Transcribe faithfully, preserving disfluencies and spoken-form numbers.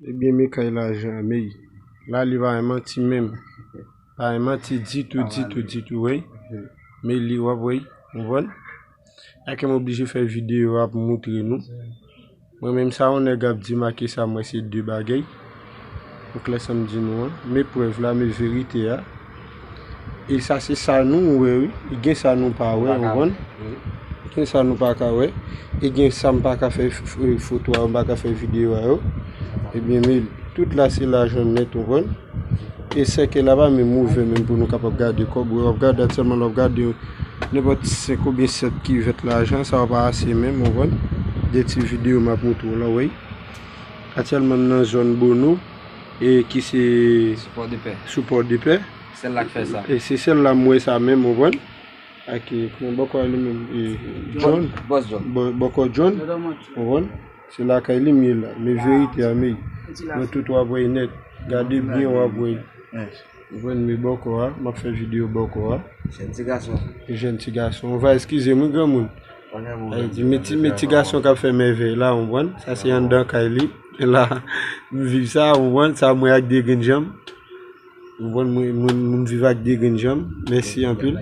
Ebyen, men kay lajan, men la li pa gen manti menm. Pa gen manti ditou, ditou, ditou, wi. Men li, w ap wè, w konprann? Ak m oblije fè videyo a pou moutre nou. Mwen menm sa yon nèg ap di m ak sa m wè se de bagay. Ou klè sa m di nou an. Men prèv la, men verite a. E sa se sa nou wè, wi. E gen sa nou pa wè, ou konprann? Gen sa nou pa ka wè. E gen sa m pa ka fè f- f- foto a, m pa ka fè videyo a yo. Ebyen, men tout la se lajan nèt, ou konprann? E sèkèy la pa menm ouvè menm pou nou kapab gade kòb. W ap gade aktyèlman, l ap gade nenpòt senk oubyen sèt kivèt lajan, sa pa ase menm, ou konprann? De ti videyo m ap moutre w la, wi. Aktyèlman, m nan zòn Bono, e ki se Sou Pòdepè. Sou Pòdepè. Sèl la k fè sa. E se sèl la m wè sa menm, ou konprann? Ak, e, kòman bòkò a li menm, e, John. Bòs John. Bò- Bòkò John, ou konprann? Se lakay li m ye la. Men verite a, men. Mwen tout w ap wè nèt. Gade byen, w ap wè. Ou konprann, men bòkò a, m ap fè videyo bòkò a. Jèn ti gason. Jèn ti gason. Ou va eskize m, wi, granmoun. Ay, di, men ti, men ti gason k ap fè mèvèy la, ou konprann? Sa se anndan kay li. La, m viv sa, ou konprann? Sa mwen ak de grenn janm. Ou konprann? Mwen, mwen, mwen viv ak de grenn janm. Mèsi anpil.